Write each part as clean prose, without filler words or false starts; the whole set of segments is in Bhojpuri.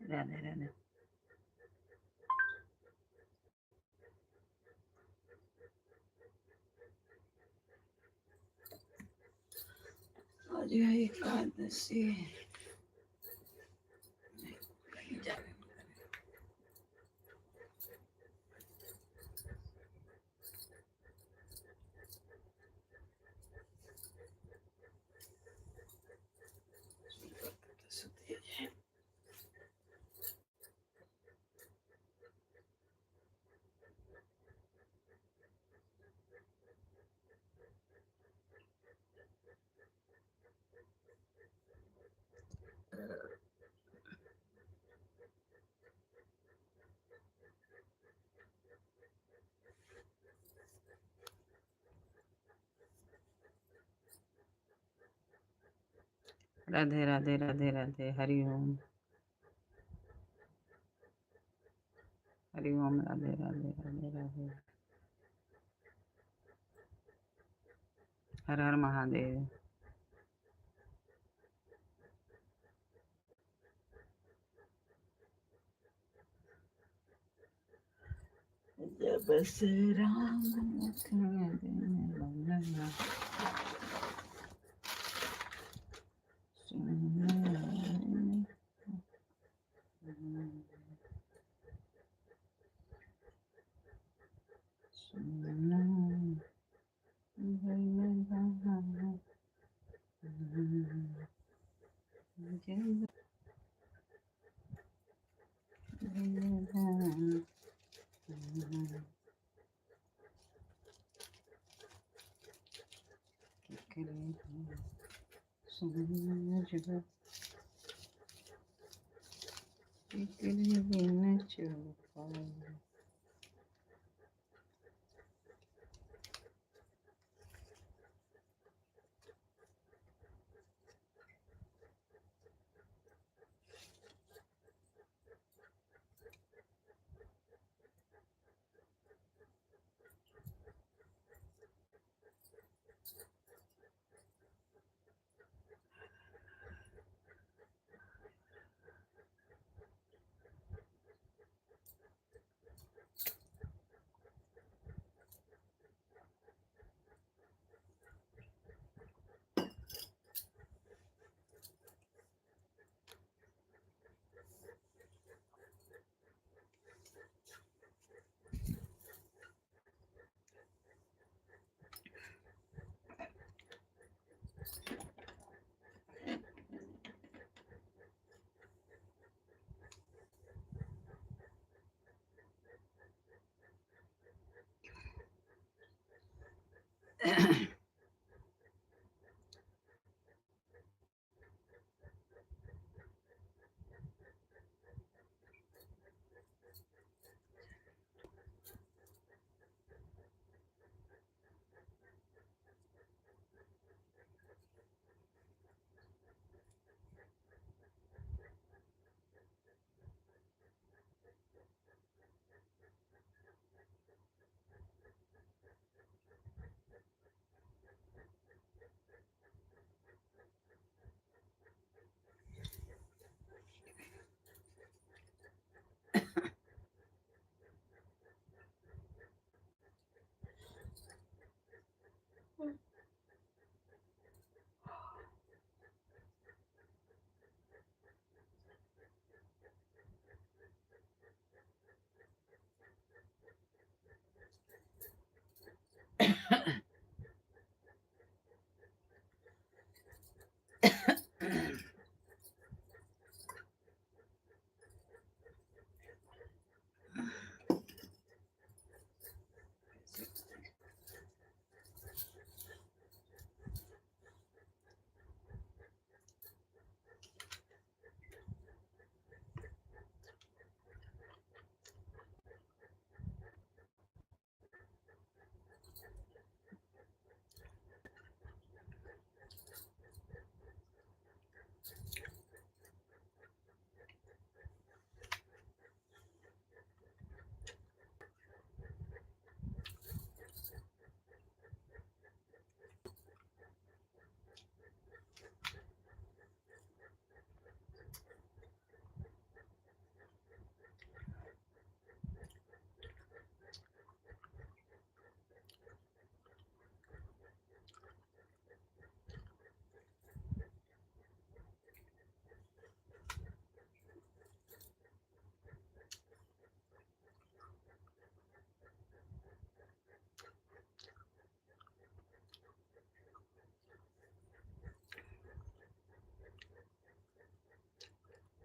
राधे राधे। आज है एकादशी, कहीं जावे राधे राधे राधे राधे। हरि ओम हरि ओम। राधे राधे राधे राधे। हर हर महादेव। जब से राम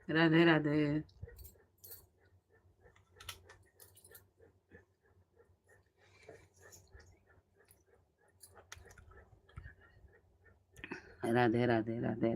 राधे राधे। राधे राधे राधे।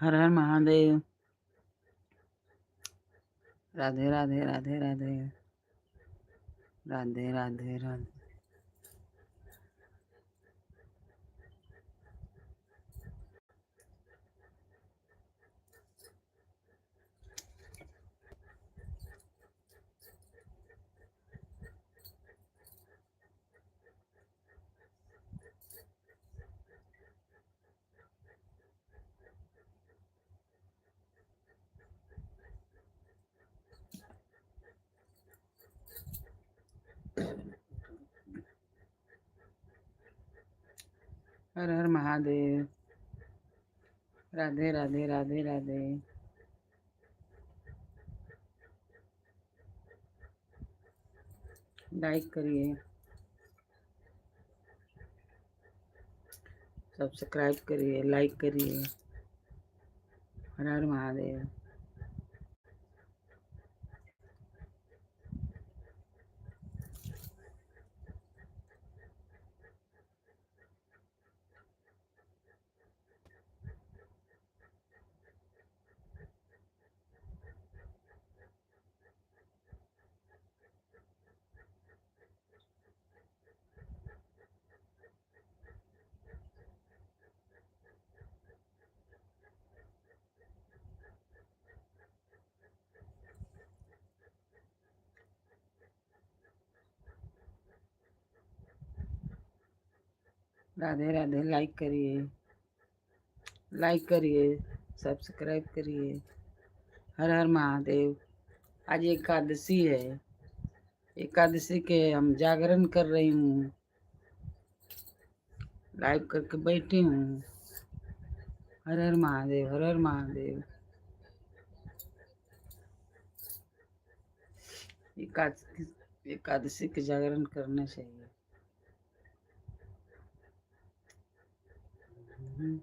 हर हर महादेव। राधे राधे राधे राधे राधे राधे राधे। हर हर महादेव। राधे राधे राधे राधे। लाइक करिए, सब्सक्राइब करिए, लाइक करिए। हर हर महादेव। राधे राधे। लाइक करिए, लाइक करिए, सब्सक्राइब करिए। हर हर महादेव। आज एकादशी है। एकादशी के हम जागरण कर रही हूँ, लाइव करके बैठी हूँ। हर हर महादेव, हर हर महादेव। एकादशी एकादशी के जागरण करना चाहिए। राधे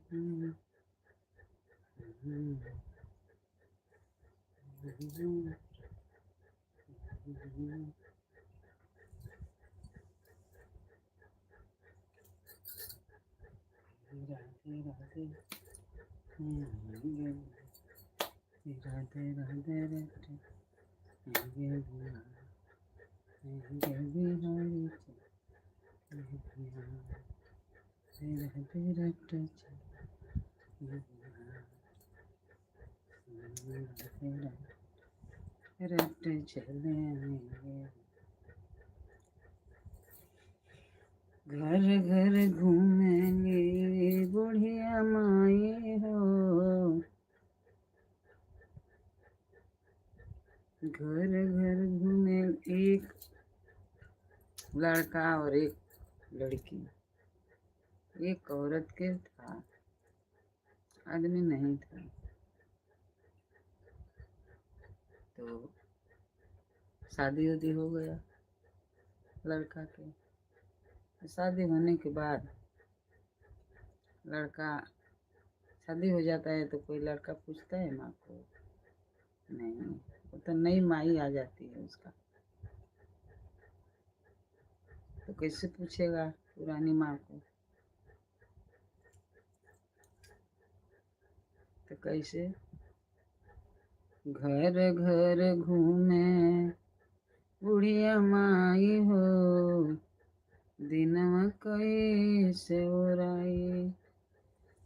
राधे राधे राधे राधे। चले घर घर घूमेंगे बुढ़िया माई हो। घर घर घूमे एक लड़का और एक लड़की, एक औरत के था, आदमी नहीं था। तो शादी उदी हो गया लड़का के। शादी होने के बाद लड़का शादी हो जाता है तो कोई लड़का पूछता है माँ को? नहीं, वो तो नई माई आ जाती है उसका, तो कैसे पूछेगा पुरानी माँ को? तो कैसे घर घर घूमे बुढ़िया माई हो, दिनवा कैसे ओराई।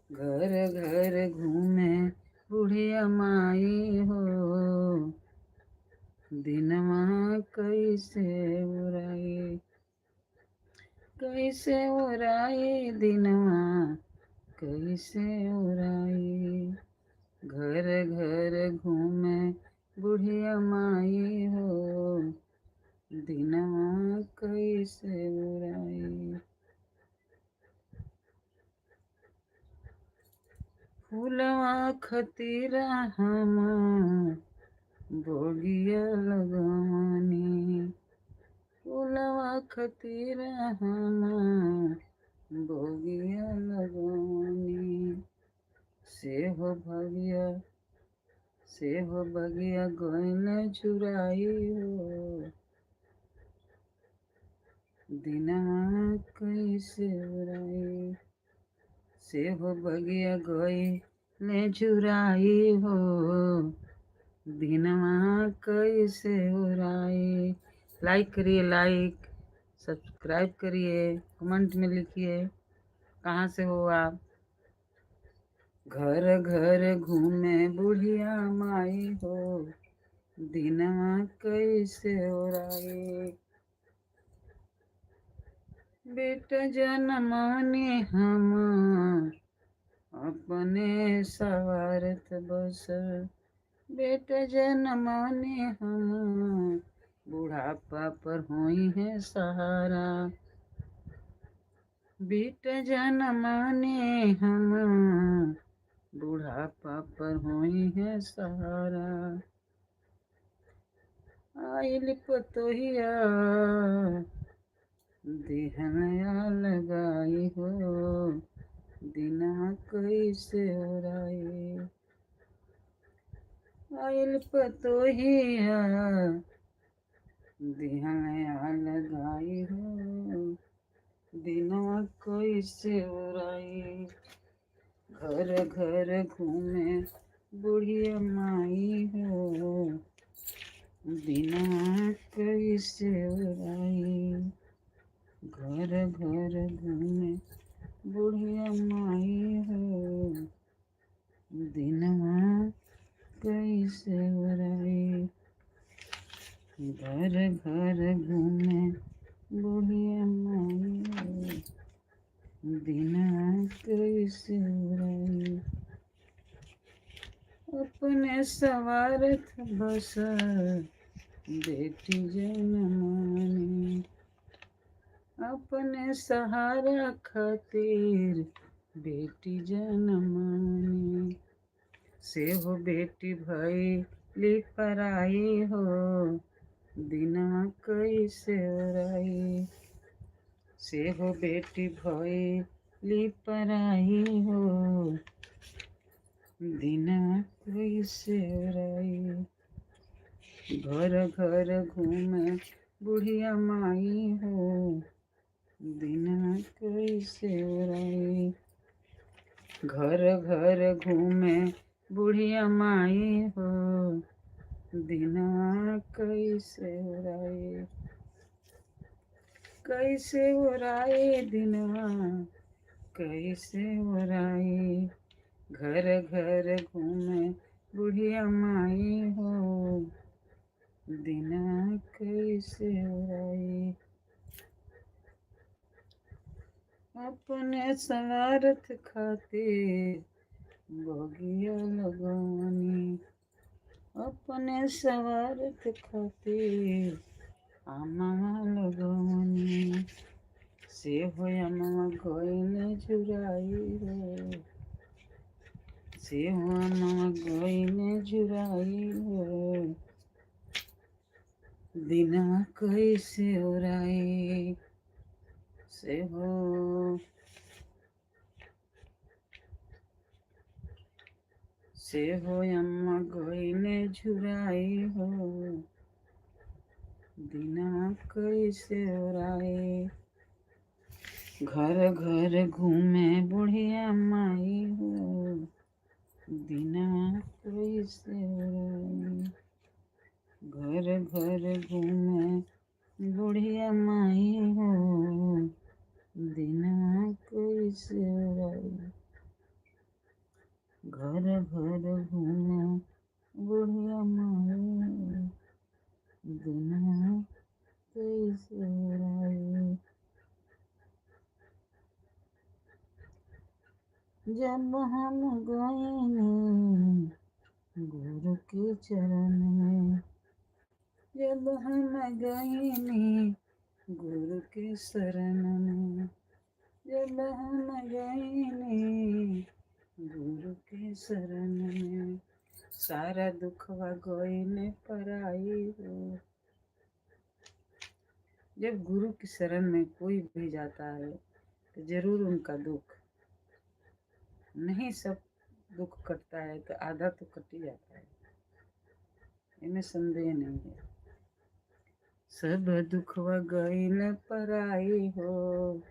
घर घर घूमे बुढ़िया माई हो, दिनवा कैसे ओराई। कैसे ओराई दिनवा कैसे ओराई। घर घर घूमे बुढ़िया माई हो, दिनवा कैसे ओराई। फूलवा खतीरा हम बोगिया लगवानी। फूलवा खतीरा हम बोगिया लगवानी। से हो भगिया से हो बगिया गइल चुराई हो, दिनवा कैसे ओराई। से हो बगिया गइल चुराई हो, दिनवा कैसे ओराई। लाइक करिए, लाइक सब्सक्राइब करिए, कमेंट में लिखिए कहाँ से हो आप। घर घर घूमे बुढ़िया माई हो, दिनवा कैसे ओराई। बेटा जनमानी हम अपने सवारत बस। बेटा जनमानी हम बुढ़ापा पर होई है सहारा। बीत जन माने हम बुढ़ापा पर होई है सहारा। आइल पतोहिया दिहनया लगाई हो, दिना कैसे ओराई। आइल पतोहिया दिहनया लगाई हो, दिना कैसे ओराई। घर घर घूमे बुढ़िया माई हो, दिना कैसे ओराई। घर घर घूमे बुढ़िया माई हो, दिना कैसे ओराई। घर घर घूमे बुढ़िया माई हो, दिना कैसे ओराई। अपने स्वार्थ बस बेटी जनमानी, अपने सहारा खातिर बेटी जनमानी। से हो बेटी भइली पराई हो, दिना कैसे ओराई। से हो बेटी भइली पराई हो, दिना कैसे ओराई। घर घर घूमे बुढ़िया माई हो, दिना कैसे ओराई। घर घर घूमे बुढ़िया माई हो, दिना कैसे ओराई। कैसे ओराई दिनवा कैसे ओराई। घर घर घूमे बुढ़िया माई हो, दिना कैसे ओराई। अपने स्वार्थ खातिर बगिया लगवनी, अपने स्वार्थ खातिर आमा लगवनी। से हो अम्मा गइल झुराई हो, से हो अम्मा गइल झुराई हो, दिना कैसे ओराई। से हो से हो अम्मा गइल झुराई हो, दिना कैसे ओराई। घर घर घूमे बुढ़िया माई हो, दिना कैसे ओराई। घर घर घूमे बुढ़िया माई हो, दिना कैसे ओराई। घर घर घूमे बुढ़िया माई हो, दिना कैसे ओराई। जब हम गइनी गुरु के चरण में, जब हम गइनी गुरु के शरण में, जब हम गइनी गुरु के शरण में, सारा दुखवा गइल पराई हो। जब गुरु की शरण में कोई भी जाता है तो जरूर उनका दुख नहीं, सब दुख कटता है तो आधा तो कट ही जाता है, इनमें संदेह नहीं है। सब दुखवा गइल पराई हो,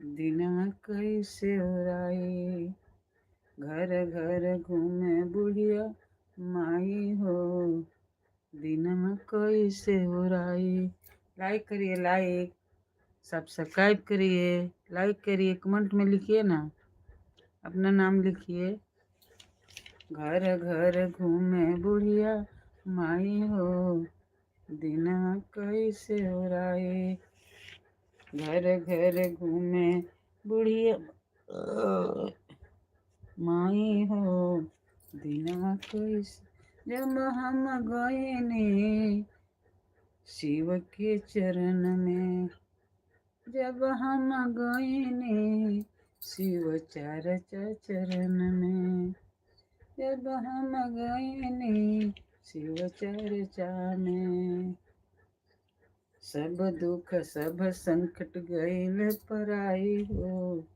दिनवा कैसे ओराई। घर घर घूमे बुढ़िया माई हो, दिनवा कैसे ओराई। लाइक करिए, लाइक सब्सक्राइब करिए, लाइक करिए, कमेंट में लिखिए ना, अपना नाम लिखिए। घर घर घूमे बुढ़िया माई हो, दिनवा कैसे ओराई। घर घर घूमे बुढ़िया माई हो, दिनवा कैसे। जब हम गइनी शिव के चरण में, जब हम गईनी शिव चर्चा चरण में, जब हम गईनी शिव चर्चा में। सब दुख सब संकट गईल पराई हो,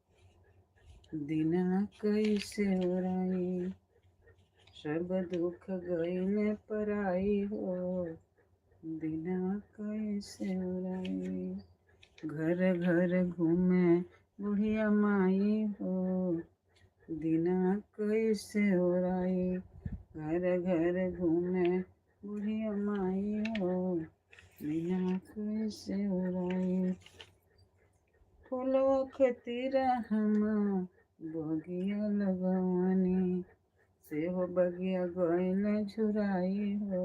दिनवा कैसे ओराई। सब दुख गईल पराई हो, दिनवा कैसे ओराई। घर घर घूमे बुढ़िया माई हो, दिनवा कैसे ओराई। घर घर घूमे बुढ़िया माई हो, दिनवा कैसे ओराई। फूलवा खातिर हम बगिया लगवनी, सेहो बगिया गईल झुराई हो,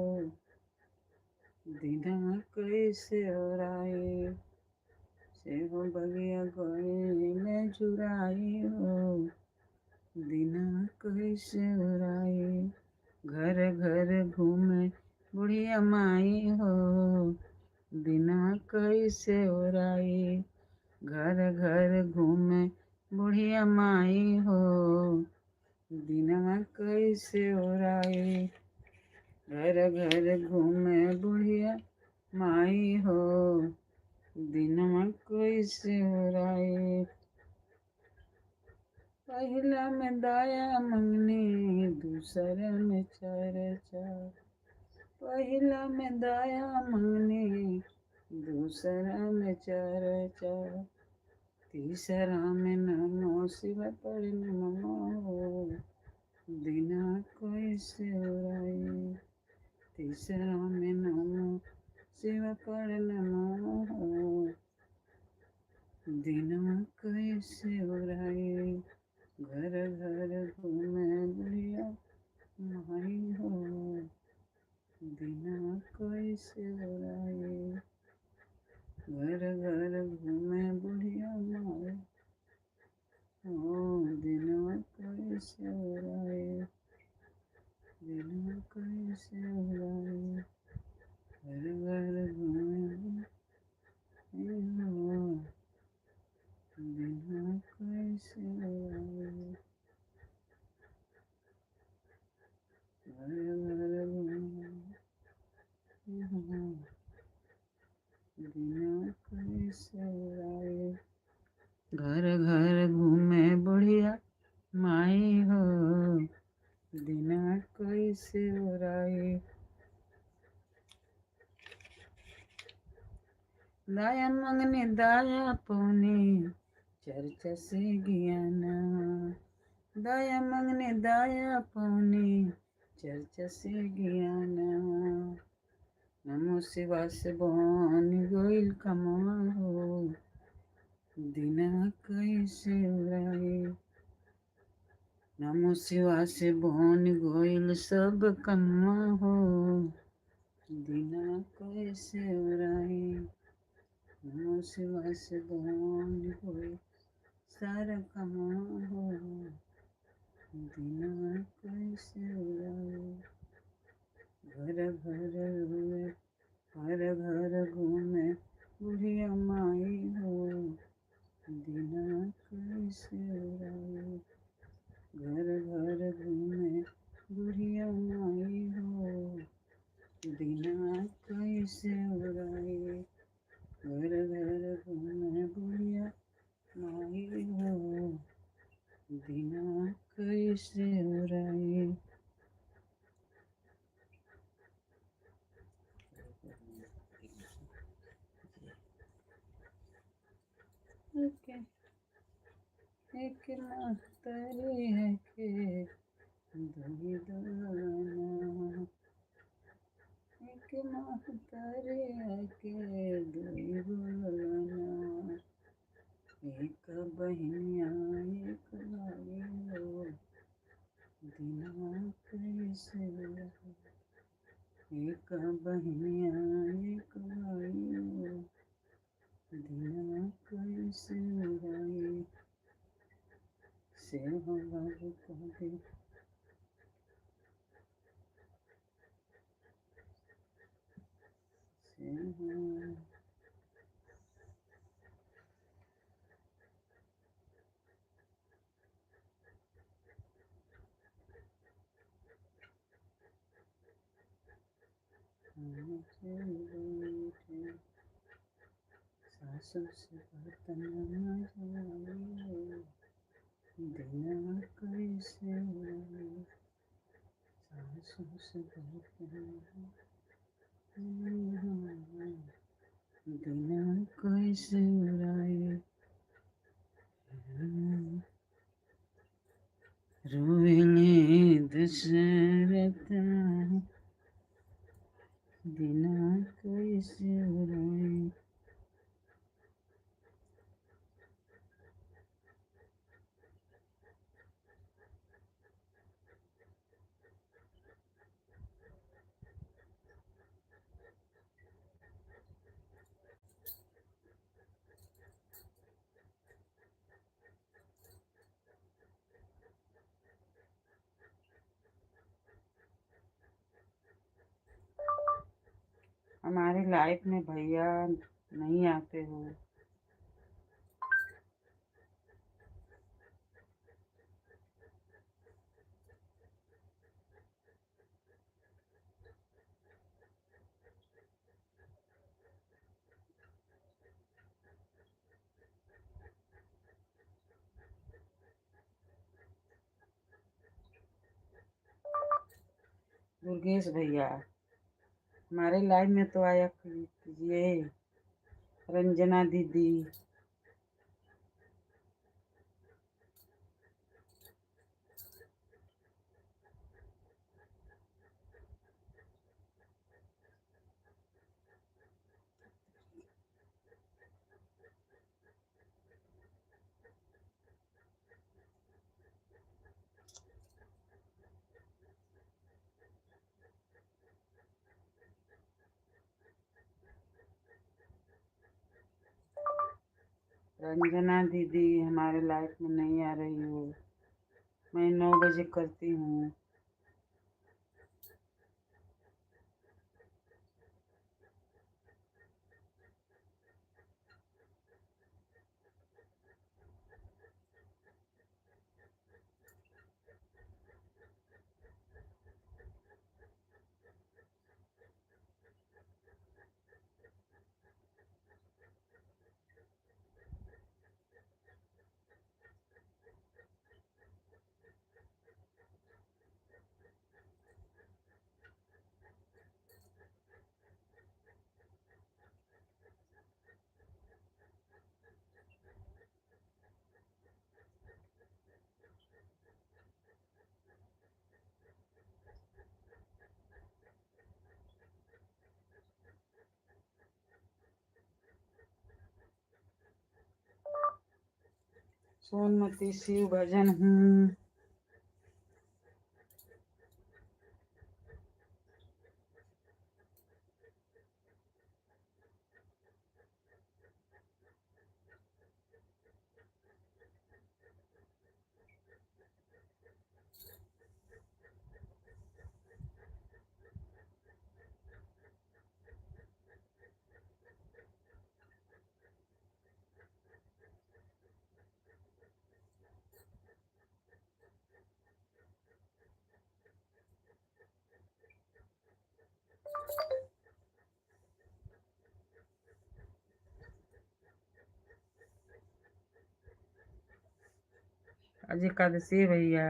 दिनवा कैसे ओराई। सेहो बगिया गईल झुराई हो, दिनवा कैसे ओराई। घर घर घूमे बुढ़िया माई हो, दिनवा कैसे ओराई। घर घर घूमे बुढ़िया माई हो, दिनवा कैसे ओराई। घर घर घूमे बुढ़िया माई हो, दिनवा कैसे ओराई। पहिला में दया मंगनी, दूसरा में चर्चा। पहिला में दया मंगनी, दूसरा में चर्चा। तीसरा में नमो शिव पर नमो हो, दिनवा कैसे ओराई। तीसरा में नमो शिव पर नमो हो, दिनवा कैसे ओराई। घर घर घूमे बुढ़िया माई हो, दिनवा कैसे ओराई। घर घर घूमे बुढ़िया माई हो, दिनवा कैसे ओराई। दिनवा कैसे ओराई। घर घर घूमे हो, दिनवा कैसे ओराई। घर घर घूमे हो, दिनवा कैसे ओराई। घर घर घूमे बुढ़िया माई हो, दिनवा कैसे ओराई। दया मंगनी दया पौनी, चर्चा से ज्ञान। दया मंगनी दया पौनी, चर्चा से ज्ञान। नमो शिवा से बन गईल कमवा हो, दिनवा कैसे ओराई। नमो शिवा से बन गईल सब कमवा हो, दिनवा कैसे ओराई। नमो शिवा से बन गईल सारा कमवा हो, दिनवा कैसे ओराई। घर घर रोए हर घर घूमे बुढ़िया माई हो, दिनवा कैसे ओराई। घर घर घूमे बुढ़िया माई हो, दिनवा कैसे ओराई। घर घर घूमे बुढ़िया माई हो, दिनवा कैसे ओराई। ओके, एक मातरी है के दुई दुलाना, एक मातरी है के दुई दुलाना। एक बहिनिया एक भाई हो, दिनवा कैसे ओराई। एक बहिनिया एक भाई हो, दिनवा कैसे ओराई। से हो बाबू कहते से हो। बैठे सासों से बात न जाए, दिनवा कैसे उड़ाई, सासों से बात न, दिनवा कैसे उड़ाई। रोवेले दशरथ दिनवा कैसे उड़ाई। हमारे लाइफ में भैया नहीं आते हो। दुर्गेश भैया हमारे लाइफ में तो आया कीजिए। रंजना दीदी, रंजना दीदी हमारे लाइफ में नहीं आ रही हो। मैं 9 बजे करती हूँ। सोनमती शिव भजन हूँ। आज एकादशी भैया।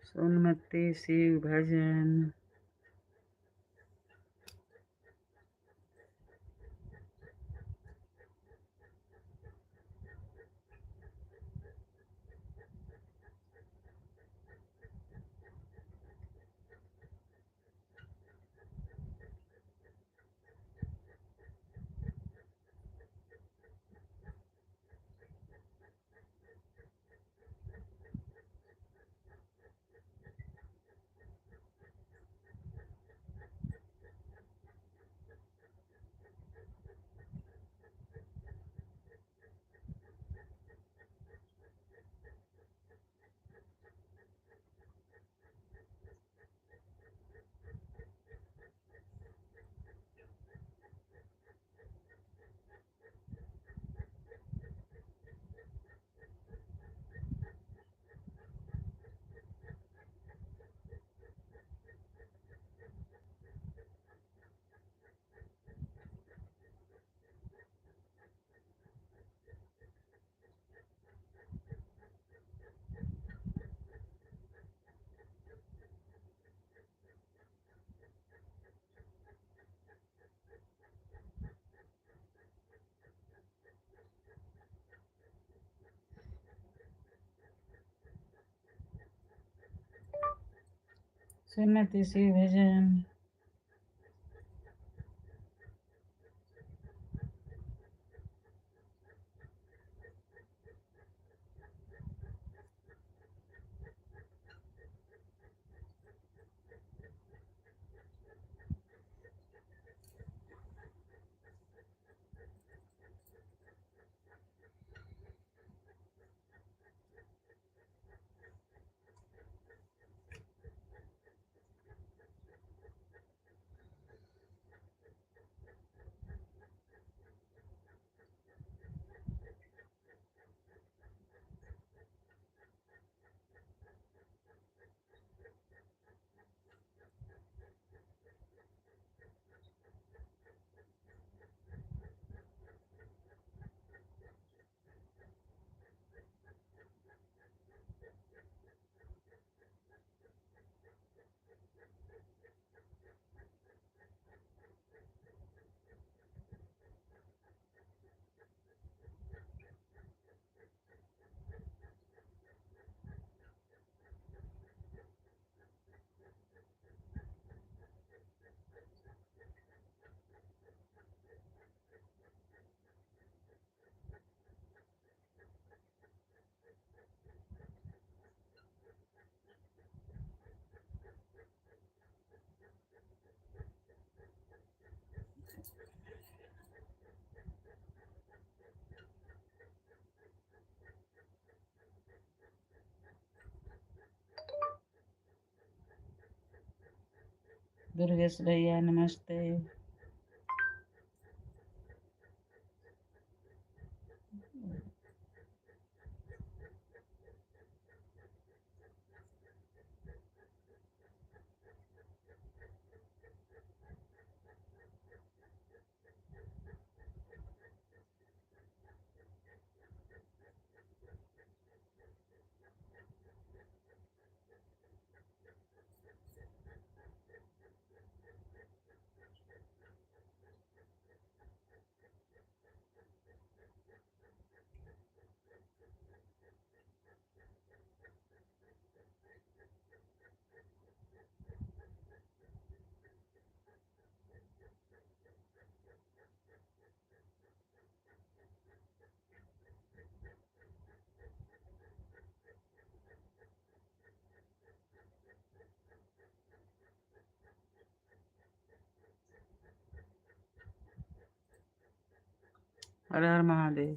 सोनमती शिव भजन। सुनत शिव भजन। दुर्गेश भैया नमस्ते। हर हर महादेव।